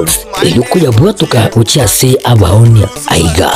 Mills eyio koyabwatoka gochia ase abaonia. Aiga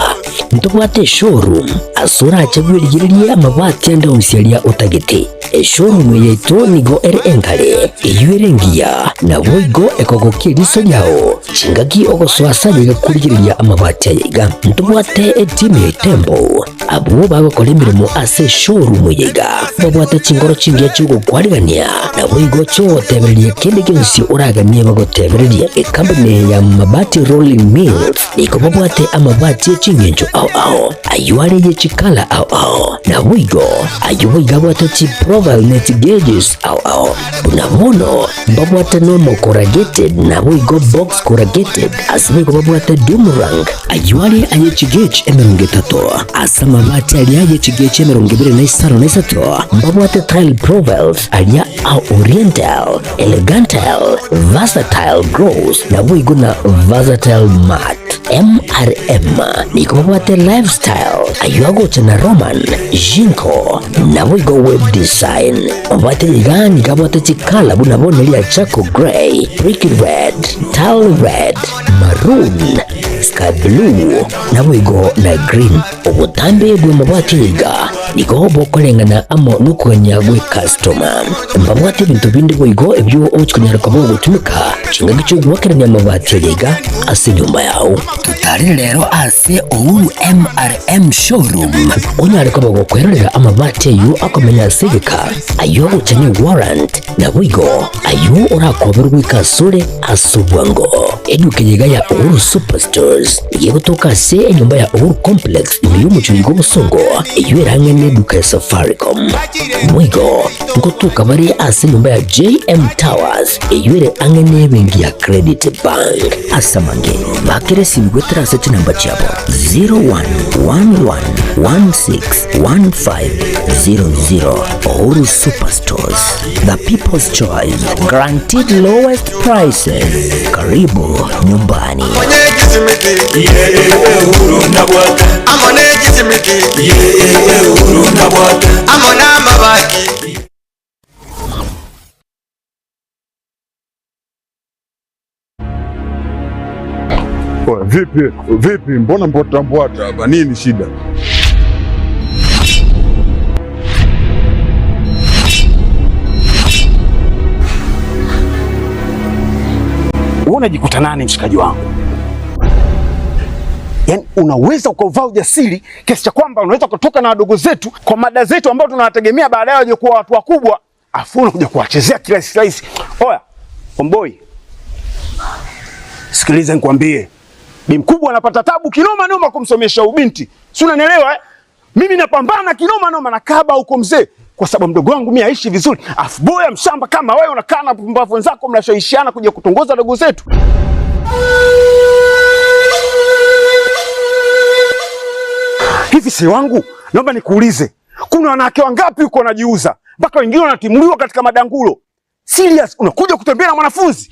ntobwate eshowroom ase orache bwerigererie amabati ande onsi aria otagete. Eshowroom eye yaito nigo ere engare, eyio ere engiya, naboigo ekogokia eriso riao chingaki ogosoa ase aye iga korigereria amabati aya iga. Ntobwate etimu ya Itembo abwo bagokora emeremo ase eshowroom eye iga, babwate chingoro chingiya chi'ogokwarigania, naboigo chi'ogotebereria kende gionsi oraganie bagotebererie. Ekampuni ya Mabati Rolling Mills nigo babwate amabati e chingencho ao ao, ayio are ye chikala ao ao, naboigo ayio boigo abwate chiprofile ne chigauges ao ao. Buna bono mbabwate normal corrugated naboigo box corrugated, ase boigo babwate doom rank, ayio are aye chigauge 30, ase amabati aria aye chigauge 23 mbabwate tile profiles aria a oriental, Elegantal, Versatile Gross naboigo na Versatile Mart. MRM nigo babwate Lifestyle, ayio agocha na Roman, Jinko, naboigo Web Design. Babwate iga nigo abwate chikala buna bono ria Charcoal Grey, Brick Red, Tile Red, Maroon, Sky Blue, naboigo na Green. Obotambe bw'amabati iga nigo bokoreng'ana amo nokogania gw'ekastoma. Mbabwate ebinto binde boigo ebio ogochia konyara koba ogotumeka chingaki chi'ogoakerania amabati aya iga ase enyomba yao. Totarere rero ase Uhuru MRM Showroom onyare koba gokwerorera amabati ayio akomenya ase egeka, ayio agocha ne warrant, naboigo ayio orakoberwe goika asore ase obwango. Eduka eye iga ya Uhuru Superstores nigo egotoka ase enyomba ya Uhuru Complex ime y'omochie oiga obosongo, eyio ere ang'e neduka ya Safaricom. Boigo ngotoka bare ase enyomba ya JM Towers eyio ere ang'e nebenki ya Credit Bank. Ase amange, bakera esimi goetera ase chinamba chiabo 0111161500. Uhuru Superstores, the people's choice, guaranteed lowest prices. Karibu nyumbani. Oya, vipi vipi, mbona mbwata mbwata hapa, nini shida? Wewe unajikuta nani mshikaji wangu? Yaani unaweza ukauvaa ujasiri kiasi cha kwamba unaweza kutoka na wadogo zetu kwa mada zetu ambao tunawategemea baadaye waje kuwa watu wakubwa, afu unakuja kuwachezea kirahisi rahisi. Oya, omboi, sikiliza nikwambie, bi mkubwa anapata tabu kinoma noma kumsomesha ubinti, si unanielewa eh? Mimi napambana kinoma noma na kaba huko mzee, kwa sababu mdogo wangu mimi aishi vizuri, afu boya mshamba kama wewe unakaa na pumbavu wenzako mnashawishiana kuja kutongoza dogo zetu. Hivi si wangu, naomba nikuulize, kuna wanawake wangapi huko wanajiuza mpaka wengine wanatimuliwa katika madangulo? Serious, unakuja kutembea na mwanafunzi?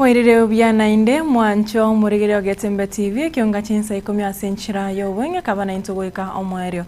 Oirire buya naende, mwancho omorigeri o Getembe TV, ekionga chinsa ikomi ase enchera y'obweng'e kaba naintwe goika omoerio.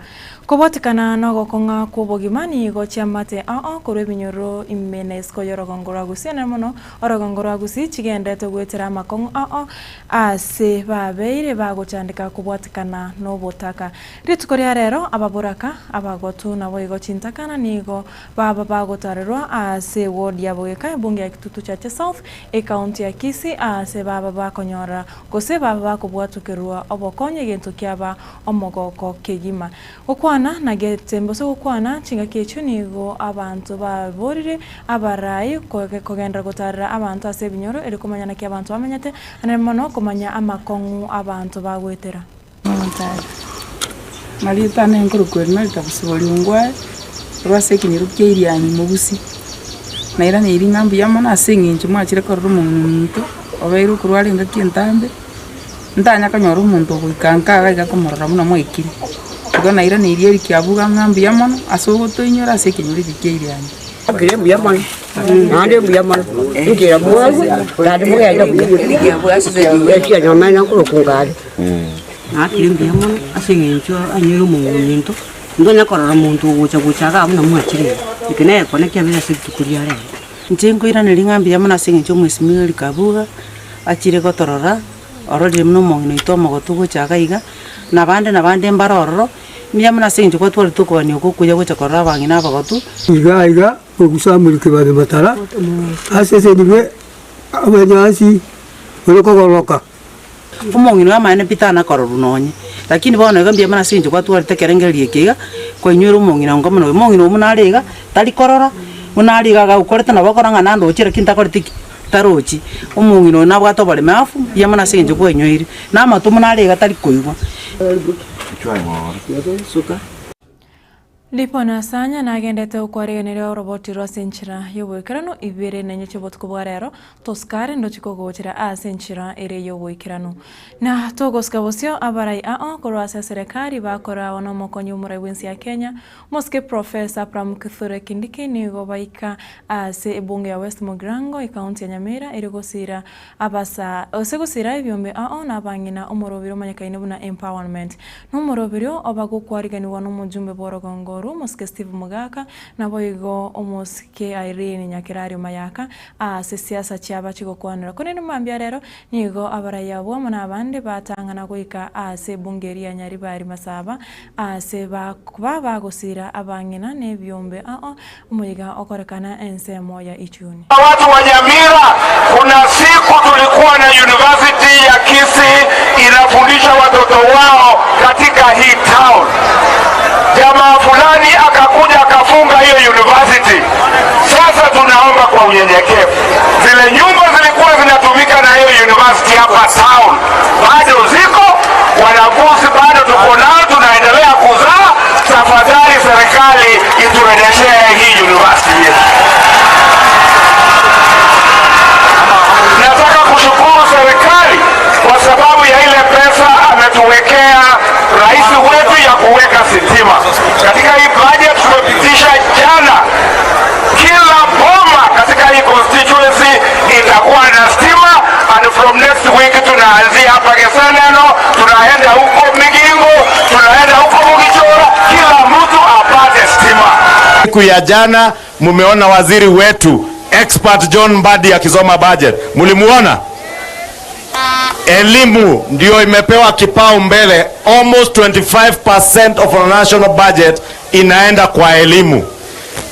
Kobotikana nogokong'a kw'obogima nigo chiamate ao korwa ebinyoro ime na isiko y'orogongo rwa Gusii naende mono orogongo rwa Gusii chigendete goetera amakong'u ao ase babeire bagochandeka kobwatikana nobotaka. Rituko ria rero ababoraka, abagotu naboigo chintakana nigo baba bagotarerwa ase eward ya Bogeka ebunge ya Kitutu Chache South ecounty ya Kisii aase baba bakonyora gose baba bakobwatokerwa obokonyi egento kiaba omogoko kegima. Gokwana na getembe gose gokwana chingaki echio nigo abanto baborire abarai kogenderera gotarera abanto ase ebinyoro erio komanya naki abanto bamenyete naende mono komanya amakong'u abanto bagoetera. Omontari. Marieta ane nkorokwa Erimelda Bosibori Ongwae, korwa ase ekenyoro kia Irianyi Mogusi. Nairaneiri ng'a mbuya mono ase eng'encho mwachire korora omong'ina ominto, obeire okorwara engaki entambe, ntanya konyora omonto ogoika nka iga iga komorora buna mwaikire. Igo nairaneiri Eric Abuga ng'a mbuya mono ase ogotoinyora ase ekenyoro eke kia Irianyi. Mbuya mono. Naende mbuya mono, inchera mwarwe, naende mogende buya. Ekiagera omanyete nkorokwa ngare. Naakire mbuya mono ase eng'encho anyoire omong'uminto, ntonya korora monto ogocha gocha iga buna mwachire iga. Eke negekone kiabeire ase rituko ria rero. Inche nkoiraneria ng'a mbuya mono ase eng'encho omwesimigwa Eric Abuga achire gotorora, ororire buna omong'ina oito omogotu gocha iga iga, na abande na abande mbare ororo, mbuya mono ase eng'encho kwatwarete okogania oko okuya gocha korora abang'ina abagotu. Iga iga ogosamorwa kebare matara, asesenigwe abanyansi ore kogoroka. Omong'ina oyo amaene pi tanakororwa nonye, lakini bono iga mbuya mono ase eng'encho kwatwarete ekerengererio eke iga, kwainywera omong'ina onga buna oyo. Omong'ina oyo buna are iga, tari korora, buna are iga agagokorete nabo okora ng'a nandoche lakini takoreti ki? Tarochi. Omong'ina oyo nabwate oboreme afu, mbuya mono ase eng'encho kwainyoire. Na amato buna are iga tari koigwa. Lipon Asanya nagendete okwarigeneria oroboti rw'ase enchera y'oboikeranu ibere nenye chi'obotuko bwa rero, tosikare ndochi kogochera ase enchera ere y'oboikeranu. Na togosika bosio abarai ao korwa ase eserekari bakorawa nomokonyi omorai bw'ense ya Kenya, Omosike Professor Abraham Kithure Kindiki nigo baika ase ebunge ya West Mugirango ekaunti ya Nyamira erio gosira abasa ase gosira ebiombe ao na abang'ina omorobiri omanyekaine buna empowerment. Nomoroberio obagokwariganigwa nomojumbe bw'orogongo orwo, omosike Steve Mogaka, naboigo omosike Irene Nyakerario Mayaka, aase siasa chiaba chigokwanera. Korende mambia rero nigo abarai abwo amo nabande batang'ana goika aase ebunge eria ya Nyaribari Masaba, aase bakoba bagosira abang'ina nebiombe ao omoyega okorekana ensemo ya Ichuni. Watu wa Nyamira, kuna siku tulikuwa na university ya Kisii inafundisha watoto wao katika hii town. Jamaa fulani akakuja akafunga hiyo university. Sasa tunaomba kwa unyenyekevu, zile nyumba zilikuwa zinatumika na hiyo university hapa town bado ziko, wanafunzi bado tuko nao, tunaendelea kuzaa. Tafadhali serikali iturejeshee hii university yetu. Nataka kushukuru serikali kwa sababu ya ile pesa ametuwekea rais wetu ya kuweka sitima katika hii budget tumepitisha jana. Kila boma katika hii constituency itakuwa na stima and from next week tunaanzia hapa Geseneno, tunaenda huko Migingo, tunaenda huko Mugichora, kila mtu apate stima. Siku ya jana mumeona waziri wetu expert John Mbadi akisoma budget, mulimuona? Elimu ndio imepewa kipao mbele, almost 25% of our national budget inaenda kwa elimu.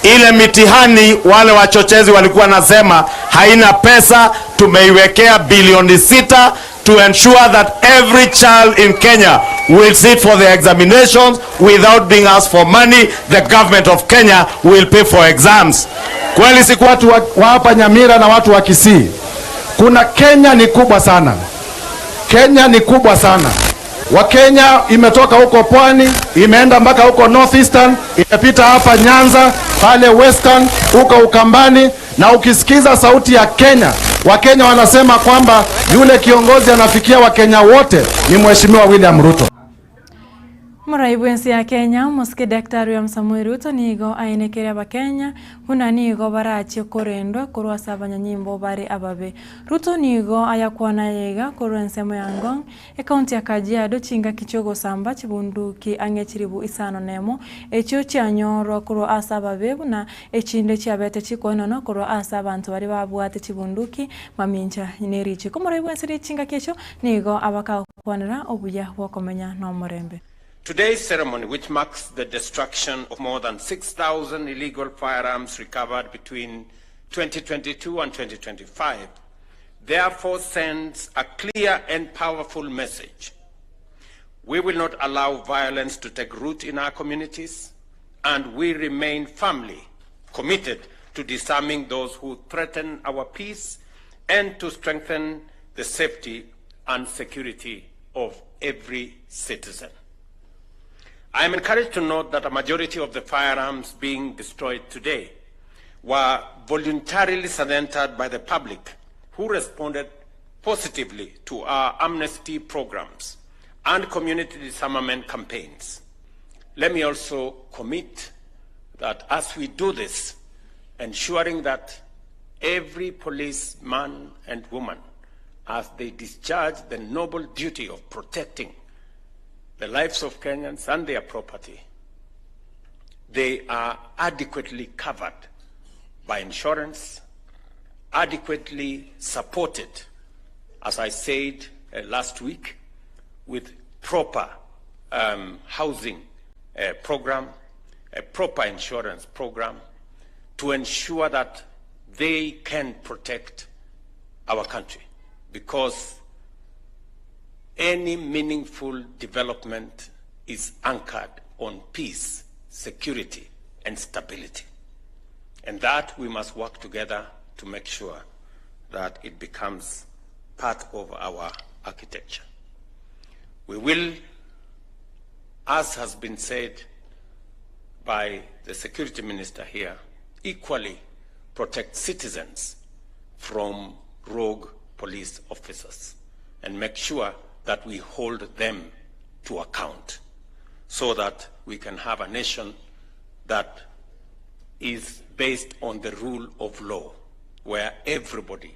Ile mitihani wale wachochezi walikuwa nasema haina pesa, tumeiwekea bilioni 6 to ensure that every child in Kenya will sit for the examinations without being asked for money. The government of Kenya will pay for exams. Kweli si watu wa hapa Nyamira na watu wa Kisii, kuna Kenya ni kubwa sana. Kenya ni kubwa sana. Wakenya imetoka huko pwani, imeenda mpaka huko North Eastern, imepita hapa Nyanza, pale Western, huko Ukambani, na ukisikiza sauti ya Kenya, Wakenya wanasema kwamba yule kiongozi anafikia Wakenya wote ni Mheshimiwa William Ruto. Omorai bw'ense ya Kenya, Omosike Daktari William Samoei Ruto nigo aenekire Abakenya buna nigo barachie korendwa korwa ase abanyanyimbo bare ababe. Ruto nigo ayakwana ayaiga korwa ensemo ya Ngong, Ekaunti ya Kajiado chingaki chi'ogosamba chibunduki ang'e chilifu isano nemo, echio chianyorwa korwa ase ababe buna echinde chiabete chikoenanwa korwa ase abanto baria babwate chibunduki mamincha ne richiko. Omorai bw'ense richingaki echio nigo abakagokwanera obuya bw'okomenya nomorembe. Today's ceremony, which marks the destruction of more than 6,000 illegal firearms recovered between 2022 and 2025, therefore sends a clear and powerful message. We will not allow violence to take root in our communities, and we remain firmly committed to disarming those who threaten our peace and to strengthen the safety and security of every citizen. I am encouraged to note that a majority of the firearms being destroyed today were voluntarily surrendered by the public who responded positively to our amnesty programs and community disarmament campaigns. Let me also commit that as we do this, ensuring that every policeman and woman as they discharge the noble duty of protecting the lives of Kenyans and their property, they are adequately covered by insurance, adequately supported, as I said uh, last week, with proper um, housing uh, program, a proper insurance program, to ensure that they can protect our country. Because any meaningful development is anchored on peace, security, and stability. And that we must work together to make sure that it becomes part of our architecture. We will, as has been said by the security minister here, equally protect citizens from rogue police officers and make sure that we hold them to account so that we can have a nation that is based on the rule of law, where everybody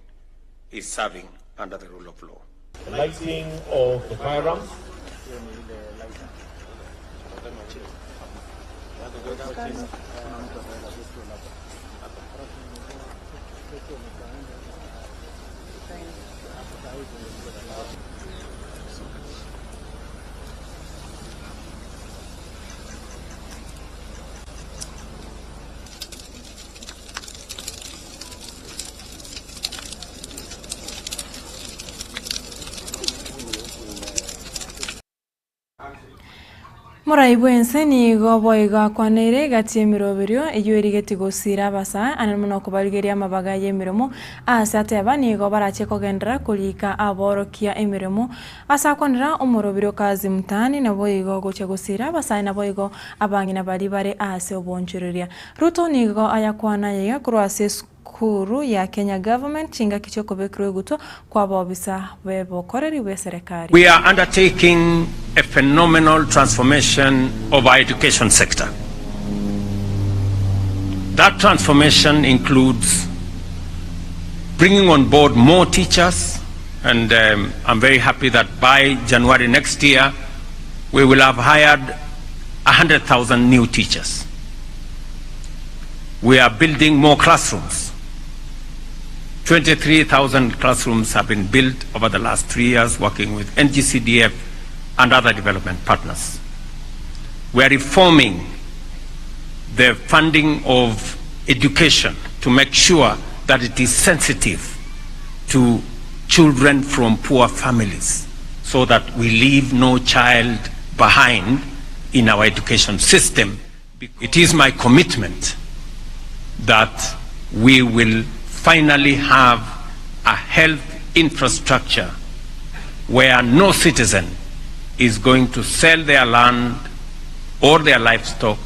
is serving under the rule of law. Lighting of the firearms. Morai bw'ense nigo boigo akwaneire egati y'emeroberio eyio erigetie gosiira abasae ane mono kobarigeria amabaga y'emeremo aase ateba nigo barache kogenderera korika aborokia emeremo ase akwanera omoroberio Kazi Mtaani naboigo gochia gosiira abasae naboigo abang'ina baria bare aase obonchoreria. Ruto nigo ayakwana ayaiga korwa ase esukuru ya Kenya Government chingaki chi'okobekerwa egutwa kw'abaobisa b'ebokoreri bw'eserekari. We are undertaking a phenomenal transformation of our education sector. That transformation includes bringing on board more teachers, and um, I'm very happy that by January next year, we will have hired 100,000 new teachers. We are building more classrooms. 23,000 classrooms have been built over the last three years, working with NGCDF and other development partners. We are reforming the funding of education to make sure that it is sensitive to children from poor families so that we leave no child behind in our education system. It is my commitment that we will finally have a health infrastructure where no citizen is going to sell their land or their livestock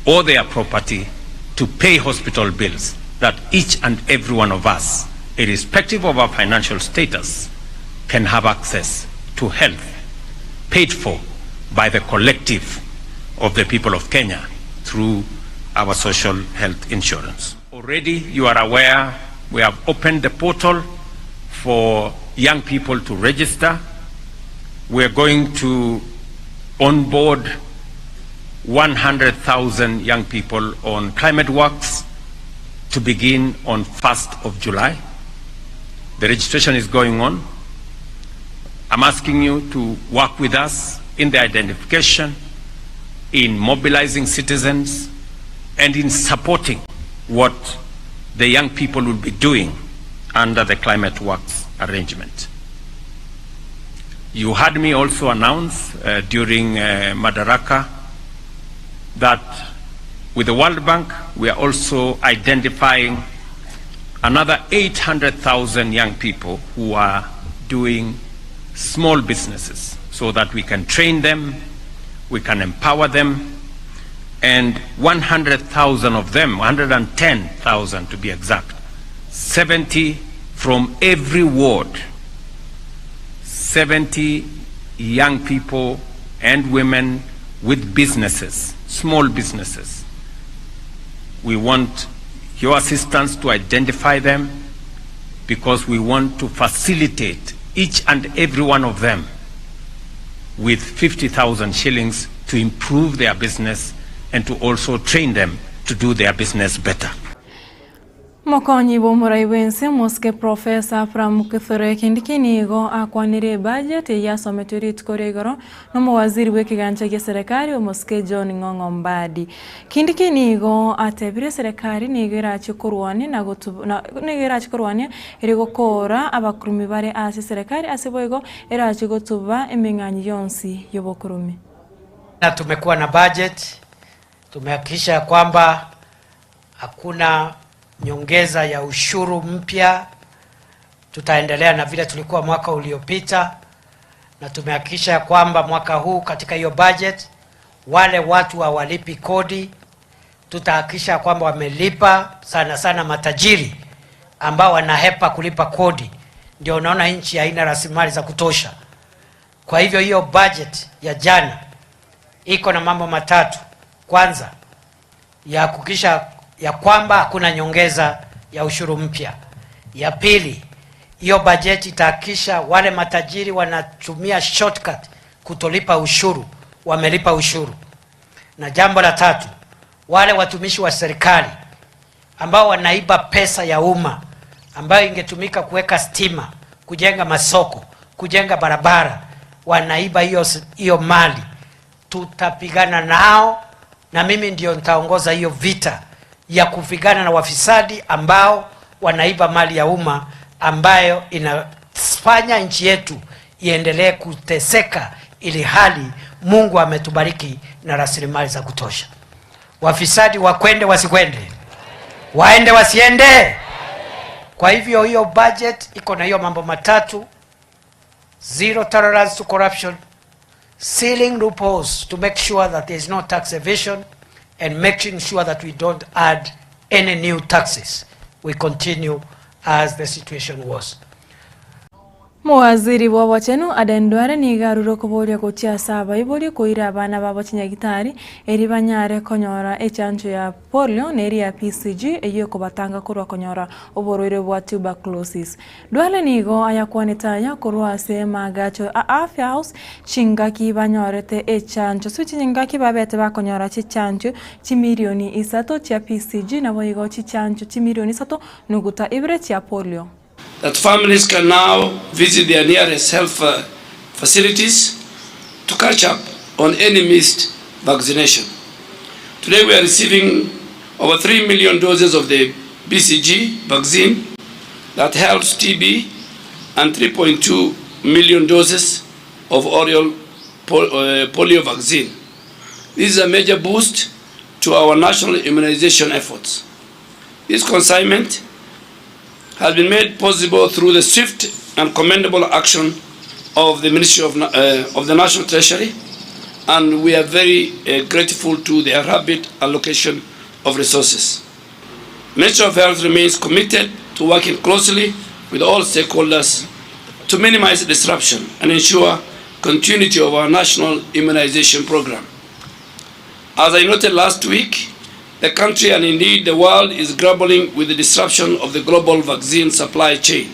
or their property to pay hospital bills, that each and every one of us, irrespective of our financial status, can have access to health paid for by the collective of the people of Kenya through our social health insurance. Already you are aware we have opened the portal for young people to register. We are going to onboard 100,000 young people on Climate Works to begin on 1st of July. The registration is going on. I'm asking you to work with us in the identification, in mobilizing citizens, and in supporting what the young people will be doing under the Climate Works arrangement. You heard me also announce uh, during uh, Madaraka that with the World Bank, we are also identifying another 800,000 young people who are doing small businesses so that we can train them, we can empower them, and 100,000 of them, 110,000 to be exact, 70 from every ward, 70 young people and women with businesses, small businesses. We want your assistance to identify them. because we want to facilitate each and every one of them with 50,000 shillings to improve their business and to also train them to do their business better. Mokonyi bw'omorai bw'ense Omosike Professor Abraham Kithure Kindiki nigo akwanire ebudget eyio asometwe rituko ria igoro nomowaziri bw'ekegancha gia serekari Omosike John Ng'ong'o Mbadi. Kindiki nigo atebire eserekari nigo erache korwania na gotu na nigo erache korwania ere gokoora abakurumi bare ase eserekari ase boigo erache gotuba emeng'anyi yonsi y'obokurumi. Na tumekuwa na budget, tumehakikisha ya kwamba hakuna nyongeza ya ushuru mpya. Tutaendelea na vile tulikuwa mwaka uliopita, na tumehakikisha ya kwamba mwaka huu katika hiyo budget wale watu hawalipi kodi tutahakikisha kwamba wamelipa, sana sana matajiri ambao wanahepa kulipa kodi. Ndio unaona nchi haina rasilimali za kutosha. Kwa hivyo hiyo budget ya jana iko na mambo matatu. Kwanza, ya kuhakikisha ya kwamba hakuna nyongeza ya ushuru mpya. Ya pili, hiyo bajeti itahakikisha wale matajiri wanatumia shortcut kutolipa ushuru wamelipa ushuru. Na jambo la tatu, wale watumishi wa serikali ambao wanaiba pesa ya umma ambayo ingetumika kuweka stima, kujenga masoko, kujenga barabara, wanaiba hiyo hiyo mali, tutapigana nao, na mimi ndio nitaongoza hiyo vita ya kupigana na wafisadi ambao wanaiba mali ya umma ambayo inafanya nchi yetu iendelee kuteseka, ili hali Mungu ametubariki na rasilimali za kutosha. Wafisadi wakwende wasikwende, waende wasiende. Kwa hivyo hiyo budget iko na hiyo mambo matatu: zero tolerance to corruption, sealing loopholes to make sure that there is no tax evasion, and making sure that we don't add any new taxes. We continue as the situation was. Mowaziri bw'obochenu Aden Duale nigo arure okoboria gochia ase abaibori koira abana babo chinyagitari erio banyare konyora echanjo ya polio na eria ya BCG eyio ekobatanga korwa konyora oborwaire bwa tuberculosis. Duale nigo ayakwanete aya korwa ase emaagacho a Afya House chingaki banyorete echanjo ase chingaki babete bakonyora chichanjo chimilioni isato chia BCG naboigo chichanjo chimilioni isato nuguta ibere chia polio. That families can now visit their nearest health facilities to catch up on any missed vaccination. Today we are receiving over 3 million doses of the BCG vaccine that helps TB and 3.2 million doses of oral polio vaccine. This is a major boost to our national immunization efforts. This consignment has been made possible through the swift and commendable action of the Ministry of, of the National Treasury, and we are very grateful to their rapid allocation of resources. Ministry of Health remains committed to working closely with all stakeholders to minimize disruption and ensure continuity of our national immunization program. As I noted last week, the country and indeed the world is grappling with the disruption of the global vaccine supply chain.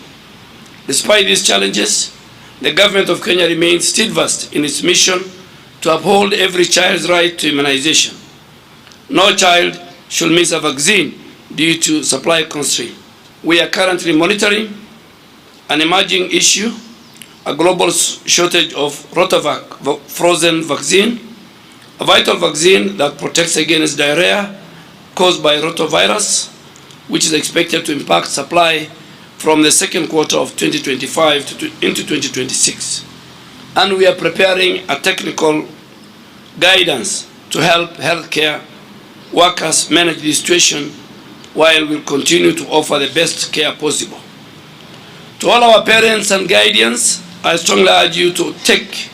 Despite these challenges, the government of Kenya remains steadfast in its mission to uphold every child's right to immunization. No child should miss a vaccine due to supply constraint. We are currently monitoring an emerging issue, a global shortage of Rotavac frozen vaccine, a vital vaccine that protects against diarrhea caused by rotavirus, which is expected to impact supply from the second quarter of 2025 to, into 2026. And we are preparing a technical guidance to help healthcare workers manage the situation while we continue to offer the best care possible. To all our parents and guardians, I strongly urge you to take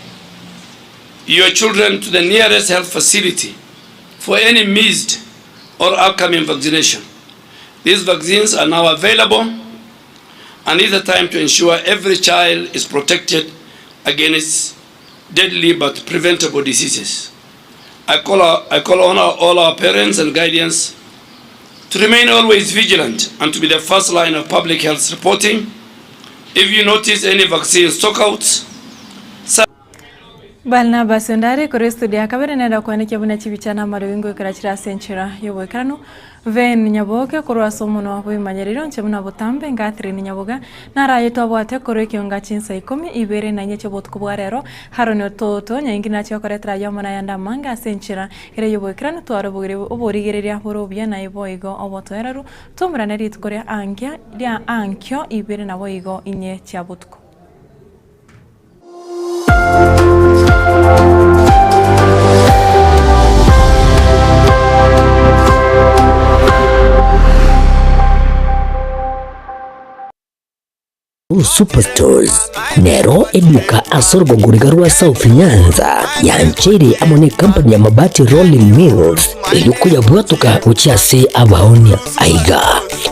your children to the nearest health facility for any missed or upcoming vaccination. These vaccines are now available and is the time to ensure every child is protected against deadly but preventable diseases. I call, our, I call on our, all our parents and guardians to remain always vigilant and to be the first line of public health reporting if you notice any vaccine stockouts. Barnabas Ondari korwa estudio ya kabere nere okwenekia buna chibicha na amariogi ngoikera chire ase enchera y'oboikeranu. Ven Nyaboke korwa ase omonwa bw'ebimanyererio inche buna botambe Catherine Nyaboga naraye twabwate korwa ekionga chinsa ikomi ibere na inye chi'obotuko bwa rero. Haron Ototo nyaingi nachia gokoretera ayio amo nayande amange ase enchera ere y'oboikeranu tware oborigereria bore obuya naye boigo obotoereru. Twaumerane rituko ria ankia ria ankio ibere naboigo inye chia botuko. Superstores nero eduka ase orogongo riga rwa South Nyanza yancheire amo ne company ya Mabati Rolling Mills eyio koyabwatoka gochia ase abaonia. Aiga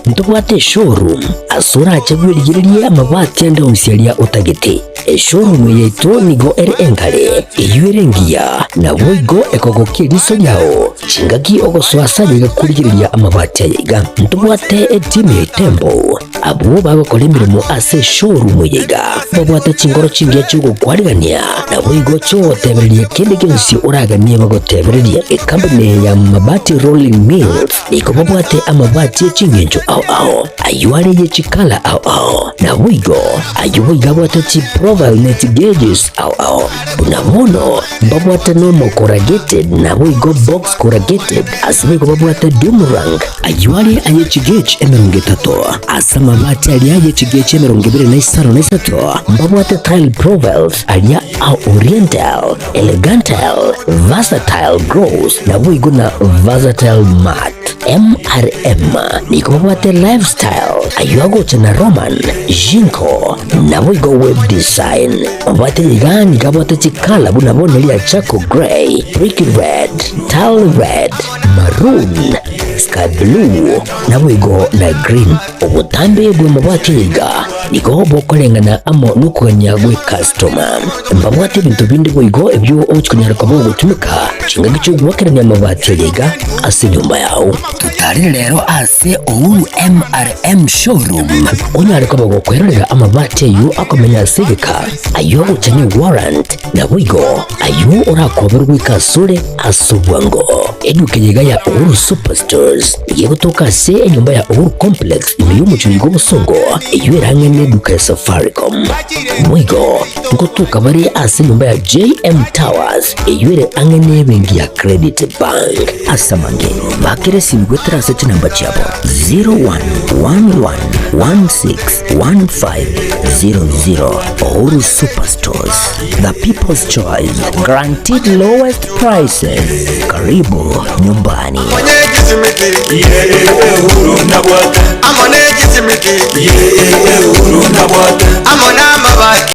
ntobwate eshowroom ase orache bwerigererie amabati ande onsi aria otagete. Eshowroom eye yaito nigo ere engare, eyio ere engiya, naboigo ekogokia eriso riao chingaki ogosoa ase ayaiga korigereria amabati ayaiga. Ntobwate etimu ya Itembo Abwo bagokora emeremo ase eshowroom eye iga, babwate chinkoro chingiya chi'ogokwarigania, naboigo chi'ogotebereria kende gionsi oraganie bagotebererie. Ekampuni eye ya Mabati Rolling Mills nigo babwate amabati e ching'encho ao ao, ayio are ye chikala ao ao, naboigo ayio boigo abwate chiprofile ne chigauges ao ao. Buna bono mbabwate normal corrugated naboigo box corrugated, ase boigo babwate doomerang, Ayio are aye chigech 30, ase amabati aria aye chigech 23 mbabwate tile profiles aria a Oriental, Elegantal, Versatile Gloss, naboigo na Versatile Matte. MRM nigo babwate Lifestyle, ayio agocha na Roman, Jinko, naboigo Web Design. Babwate iga nigo abwate chikala buna bono ria Charcoal Grey, Brick Red, Tile Red, Maroon, Sky blue, naboigo na green. Obotambe bw'amabati iga nigo bokoreng'ana amo nokogania gw'ecustoma. Mbabwate ebinto binde boigo ebio ogochi konyara koba ogotumeka chingaki chi'ogoakerania amabati aya iga ase enyomba yao. Totarire rero ase Uhuru MRM Showroom onyare koba gokwerorera amabati ayio akomenya ase egeka, ayio agocha ne warrant, naboigo ayio orakoberwe goika asore ase obwango. Eduka eye iga ya Uhuru Superstores nigo egotoka ase enyomba ya Uhuru Complex ime y'omochie oyo bw'obosongo, eyio ere ang'e n'eduka ya Safaricom. Boigo ngotoka bare ase enyomba ya JM Towers eyio ere ang'e n'ebenki ya Credit Bank. Ase amange, bakera esimi goetera ase chinamba chiabo 0111161500. Uhuru Superstores, the people's choice, guaranteed lowest prices. Karibu nyumbani.